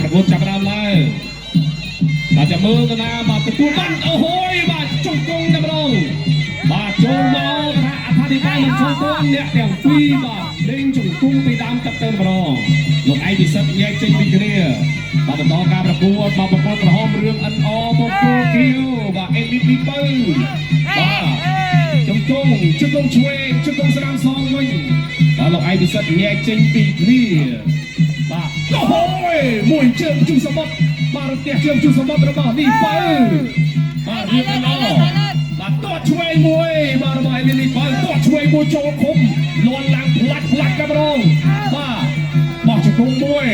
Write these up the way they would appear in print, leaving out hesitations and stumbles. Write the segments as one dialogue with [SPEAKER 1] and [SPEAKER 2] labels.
[SPEAKER 1] ប្រកួតចាប់ផ្ដើមឡើងបាទចាំមើលទៅណាបាទទទួលបានអូហូយបាទជង្គង់តែម្ដងបាទចូលមកថាអធិប្បាយមិនចូលទាន់អ្នកទាំងពីរបាទលេងជង្គង់ពីដើមទឹកទៅម្ដងលោកឯកពិសិដ្ឋញែកចេញពីគ្នាបាទបន្តការប្រកួតបាទប្រកួតក្រហមរឿង NO បង្គោលខៀវបាទអេលីតលីពៅបាទជង្គង់ជង្គង់ឆ្វេងជង្គង់ស្ដាំសងវិញបាទលោកឯកពិសិដ្ឋញែកចេញពីគ្នាបាទអូហូយមួយជើងជុំសម្បត្តិបាទរទះជើងជុំសម្បត្តិរបស់លីពៅបាទរឿង NO បាទទាត់ឆ្វេងមួយបាទរបស់អេលីលីបើទាត់ឆ្វេងមួយចូលឃុំលន់ឡើងផ្លាច់ផ្លាច់តែម្ដងបាទបោះជង្គង់មួយ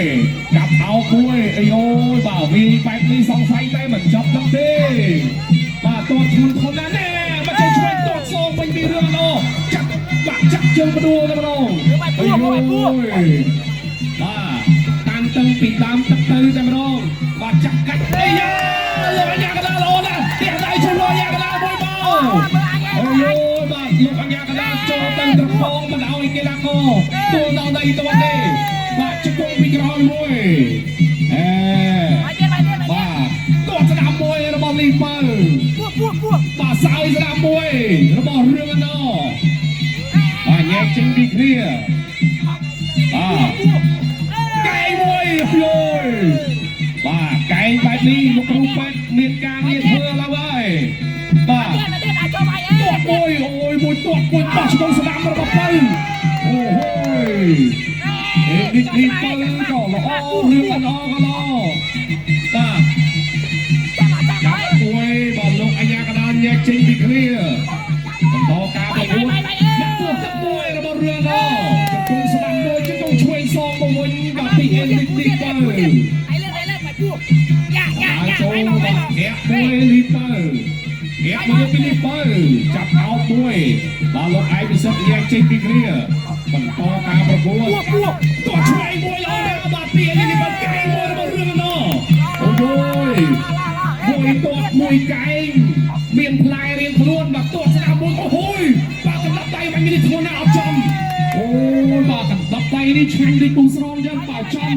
[SPEAKER 1] កាប់អោបមួយអីអូយបាទវាយបែបនេះសង្ស័យតែមិនចប់ទឹកទេបាទទាត់ធ្ងន់ធ្ងរណាស់ណែមកចេញឆ្វេងទាត់សងវិញពីរឿងណចាក់បាទចាក់ជើងផ្ដួលតែម្ដងអីអូយបាទតានតឹងពីដើមទឹកទៅតែម្ដងបាទចាក់កាច់អីយ៉ាលោកអញ្ញាកដាលល្អណាស់ផ្ទះដៃជួយលោកអញ្ញាកដាលមួយបង អូយបាទលោកអញ្ញាកដាចូលទៅត្រពងមិនឲ្យកីឡាករទួលដល់ដីតទេបាទជង្គង់ពីក្រោយមួយអេបាទទាត់ស្ដាំមួយរបស់លីពៅបាទសើយស្ដាំមួយរបស់រឿងអណបាទញែកចេញពីគ្នាបាទកែងមួយយយបាទកែងបែបនេះលោកគ្រូពេទ្យមានការងារធ្វើឡើយហើយបាទ ទាត់មួយអូយមួយទាត់មួយបោះឆ្កងស្ដាំរបស់ពៅអូហូយអេនេះនេះពៅក៏ល្អរឿងអនអក៏ល្អបាទចាប់មួយបាទលោកអញ្ញាកដាលញែកចេញពីគ្នាបន្តការប្រកួតដាក់ពោះទឹកមួយរបស់រឿងអនជង្គង់ស្ដាំមួយជង្គង់ឆ្វេងសងមកវិញបាទពីអេនេះនេះពៅហើយចូលបាទញាក់មួយលីពៅញាក់មួយពីលីពៅចាប់អោបមួយបាទលោកឯកពិសិដ្ឋញែកចេញពីគ្នាបន្តការប្រកួតទាត់ឆ្វេងមួយល្អណាស់បាទពីអេនេះពៅកែងមួយរបស់រឿងណអូយមួយទាត់មួយកែងមានផ្លែរៀងខ្លួនបាទទាត់ស្ដាំមួយអូហូយបាទកណ្ដាប់ដៃមិនមានធ្ងន់ណាស់អត់ចំអូយបាទកណ្ដាប់ដៃនេះឆ្ងាញ់ដូចពូស្រងចឹងបាទចំ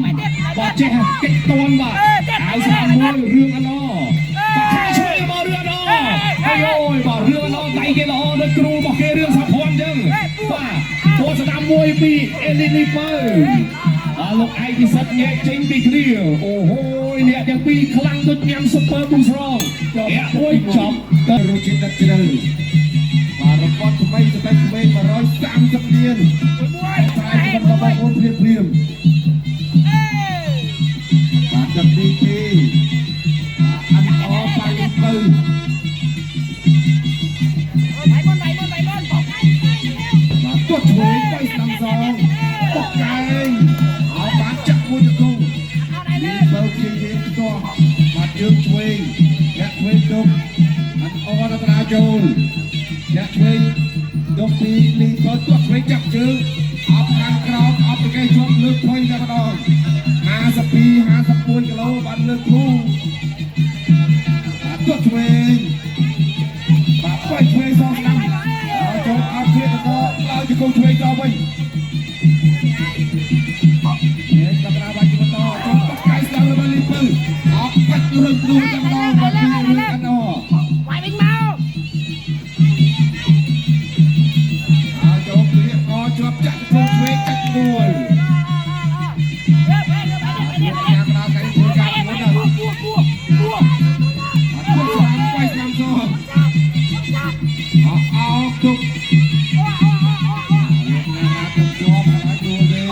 [SPEAKER 1] បាទចេះកិច្ចតន់បាទអាវស្ដាំមួយរឿងអណបាទខាងឆ្វេងរបស់រឿងអណអូយបាទរឿងអណដៃគេល្អដូចគ្រូរបស់គេរឿងសាភ័ណ្ឌចឹងបាទទាត់ស្ដាំមួយពីអេលីនីពៅបាទលោកឯកពិសិដ្ឋញែកចេញពីគ្នាអូហូយអ្នកទាំងពីរខ្លាំងដូចញ៉ាំស៊ុបពើពូស្រងអ្នកមួយចប់
[SPEAKER 2] ទៅរសជាតិទឹកជ្រៅបាទរង្វាន់ថ្មីសម្រាប់ក្មេង130លានស្រ័យសម្រាប់បងប្អូនភ្លាមភ្លាមបាទទឹកទី2អានអប៉ាលីពៅបាទទាត់ឆ្វេងវាយស្ដាំសងបុកកែងអោបានចាក់មួយជង្គង់លីពៅព្យាយាមផ្ទាស់បាទជើងឆ្វេងអ្នកឆ្វេងទុកអានអរតនាចូលអ្នកឆ្វេងទុកពីលីពៅទាត់ឆ្វេងចាប់ជើងអប់ខាងក្រោមអប់ទៅគេជាប់លើកភុយតែម្ដង52 54គីឡូបានលើកគ្រូបាទទាត់ឆ្វេងបាទបាច់ឆ្វេងសងស្ដាំដល់ចូលអប់គ្នាតកឡើងជង្គង់ឆ្វេងដល់វិញនេះកណ្ដាលបាច់បន្តចូលបាក់កៃស្ដាំរបស់លីពៅអប់បាច់រុញគ្រូតែម្ដងបាទពីរឿងអណហើយចូលព្រាកជាប់ចាក់ជង្គង់ឆ្វេងកាច់ដួលញ៉ាំដល់កៃធ្វើការមុនណាអត់ធ្វើស្ដាំវាយស្ដាំសងអោអោទុកលោកណាទុកជាប់ហើយដួលទេមក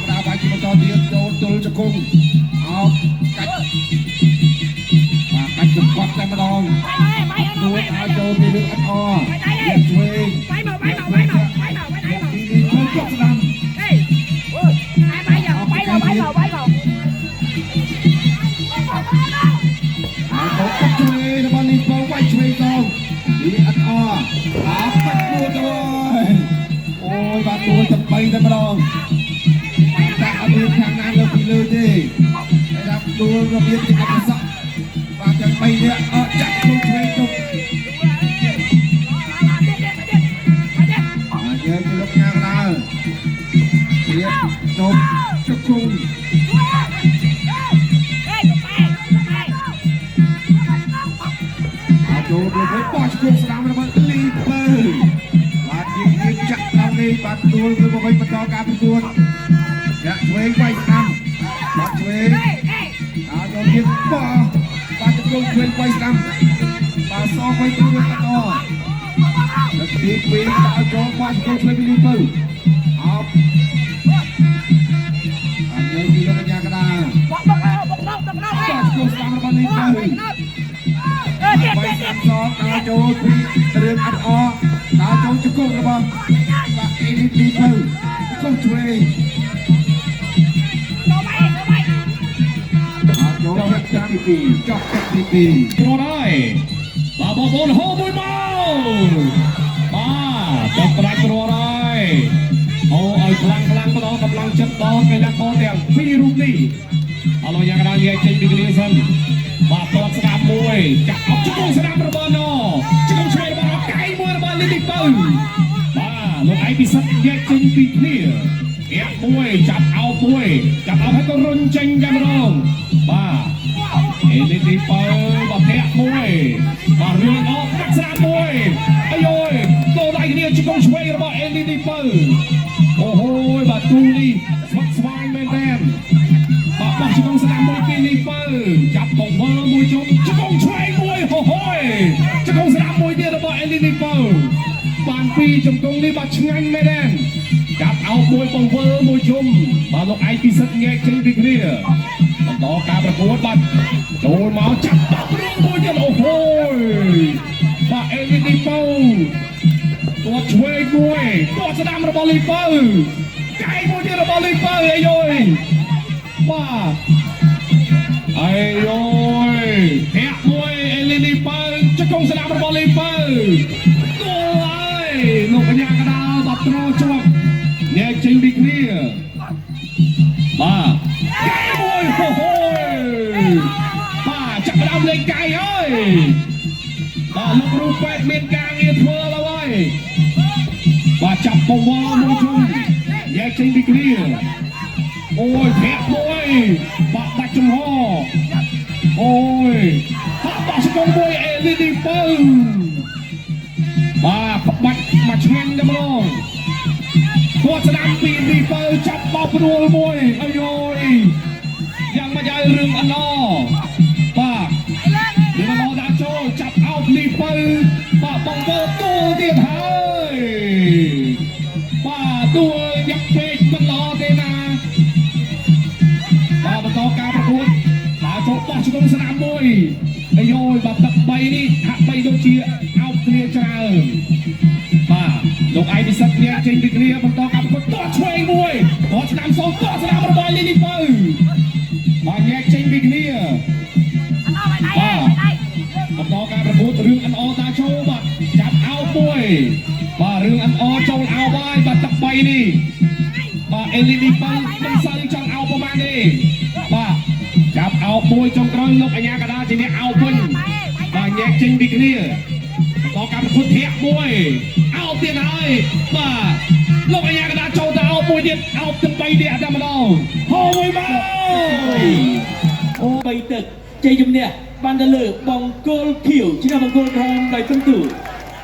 [SPEAKER 2] ដល់បាច់បន្តទៀតចូលទល់ជង្គង់អោកាច់បាទកាច់សង្កត់តែម្ដងដួលឲ្យចូលពីលើអត់អឆ្វេងពីនេះចូលជាប់ស្ដាំ ហើយចូលកាត់ឆ្វេងរបស់លីពៅវាយឆ្វេងសងនេះអត់អអោកាច់ដួលទៅហើយអូយបាទដួលទាំង3តែម្ដងតែអត់មានខាងណាលើពីលើទេតែថាដួលរបៀបជាកប្បស័កបាទទាំង3នាក់អត់ចាក់ខ្លួនឆ្វេងទុកហើយយើងទៅលោកញ៉ាំដើរនេះចូលជង្គង់ ចូលមួយមួយបោះឆ្គងស្ដាំរបស់លីពៅបាទជាជាចាក់ត្រង់នេះបាទទួលគឺមកវិញបន្តការប្រកួតអ្នកឆ្វេងវាយស្ដាំបាទឆ្វេងអើចូលទៀតបោះបាទជង្គង់ឆ្វេងវាយស្ដាំបាទសងវិញប្រកួតបន្តដល់ទី2ដល់ចូលបោះជង្គង់ឆ្វេងពីលីពៅអោបអញយើងគឺលោកកញ្ញាកដា
[SPEAKER 3] បុកបុកបុកបុកបុក
[SPEAKER 2] បោះជង្គង់ស្ដាំរបស់លីពៅ
[SPEAKER 3] អឺទៀត
[SPEAKER 2] បី
[SPEAKER 3] ទៀត
[SPEAKER 2] ស្ដាំសងដើរចូលពីរឿងអត់អដើរចូលជង្គង់របស់បាទអេលីលីពៅជង្គង់ឆ្វេង
[SPEAKER 3] ចូលไปចូលไป
[SPEAKER 2] ដើរចូល
[SPEAKER 4] ចុះ
[SPEAKER 2] ចាក់
[SPEAKER 4] ទឹកទី
[SPEAKER 2] ចប់ទឹកទី2
[SPEAKER 1] គ្រាប់ហើយបាទបងប្អូនហូមួយមកបាទទឹកផ្ដាច់គ្រាប់ហើយហូឲ្យខ្លាំងខ្លាំងបន្តកម្លាំងចិត្តដល់កីឡាករទាំងពីររូបនេះអរលោកយ៉ាងណានិយាយចេញពីគ្នាសិនបាទតតស្ដាប់មួយចាក់អប់ជង្គង់ស្ដាំរបស់ណជង្គង់ឆ្វេងរបស់ណកែងមួយរបស់លីលីពៅបាទលោកឯងពិសិដ្ឋនិយាយចេញពីគ្នាអៀកមួយចាប់អោបមួយចាប់អោបហើយក៏រុញចេញតែម្ដងបាទ អេលីទីបើបាភៈមួយបាទរឿងអកដាក់ស្រាមួយអាយយតោដៃគ្នាជង្គង់ឆ្វេងរបស់អេលីទីបើអូហូយបាទទូនេះស្វិតស្វាញមែនតើបាទបោះជង្គង់ស្ដាំមួយពីលីបើចាប់បង្វិលមួយជុំជង្គង់ឆ្វេងមួយហូហូយជង្គង់ស្ដាំមួយទៀតរបស់អេលីទីបើបានពីរជង្គង់នេះបាទឆ្ងាញ់មែនតើចាប់អោបមួយបង្វិលមួយជុំបាទលោកឯកពិសិដ្ឋញែកចេញពីគ្នាបន្តការប្រកួតបាទចូលមកចាប់បាក់រឿងមួយទៀតអូហូយបាទអេលីទីប៉ូទាត់ឆ្វេងមួយទាត់ស្ដាំរបស់លីប៉ូកែងមួយទៀតរបស់លីប៉ូអាយយបាទអាយយធាក់មួយអេលីទីប៉ូជង្គង់ស្ដាំរបស់លីប៉ូគល់ហើយលោកកញ្ញាកដាលបាទត្រជាប់ញែកចេញពីគ្នាបាទកែងមួយហូហូយបាទចាប់ផ្ដើមលេងកាយហើយបាទលោកគ្រូពេទ្យមានការងារធ្វើឡើយហើយបាទចាប់ពវល់មួយជុំញែកចេញពីគ្នាអូយធាក់មួយបាទដាច់ចំហអូយបាក់បោះសង្គមមួយអេលីឌីពៅបាទក្បាច់មកឆ្ងាញ់តែម្ដង គាត់ស្ដាំពីទីបើចាប់បោកព្រួលមួយអាយយយ៉ាងមកឲ្យរឿងអណបាទរឿងអណដាក់ចូលចាប់អោបលីបើបាទបងវើទួលទៀតហើយបាទទួលយ៉ាក់ពេកមិនល្អទេណាបាទបន្តការប្រកួតបាទចូលបោះឆ្លងស្នាមមួយអាយយបាទទឹក3នេះហាក់បីដូចជាអោបគ្នាច្រើន បាទលោកឯងពិសិដ្ឋញែកចេញពីគ្នាបន្តការប្រកួតតឆ្វេងមួយតឆ្នាំសងតស្ដាំរបស់លីលីពៅបាទញែកចេញពីគ្នា
[SPEAKER 3] អត់ឲ្យដៃដៃ
[SPEAKER 1] បន្តការប្រកួតរឿងអនអតាចូលបាទចាប់អោបមួយបាទរឿងអនអចូលអោបហើយបាទទឹក3នេះបាទអេលីលីពៅមិនសូវចង់អោបប្រហែលទេបាទចាប់អោបមួយចុងក្រោយលោកអញ្ញាកដាជាអ្នកអោបវិញបាទញែកចេញពីគ្នាបន្តការប្រកួតធាក់មួយអោបទៀតហើយបាទលោកអញ្ញាកដាចូលទៅអោបមួយទៀតអោបទាំង3ទៀតតែម្ដងហូមួយមក
[SPEAKER 4] 2អូ3ទឹកជ័យជំនះបានទៅលើបង្គោលខៀវឈ្នះបង្គោលក្រហមដោយពិន្ទុ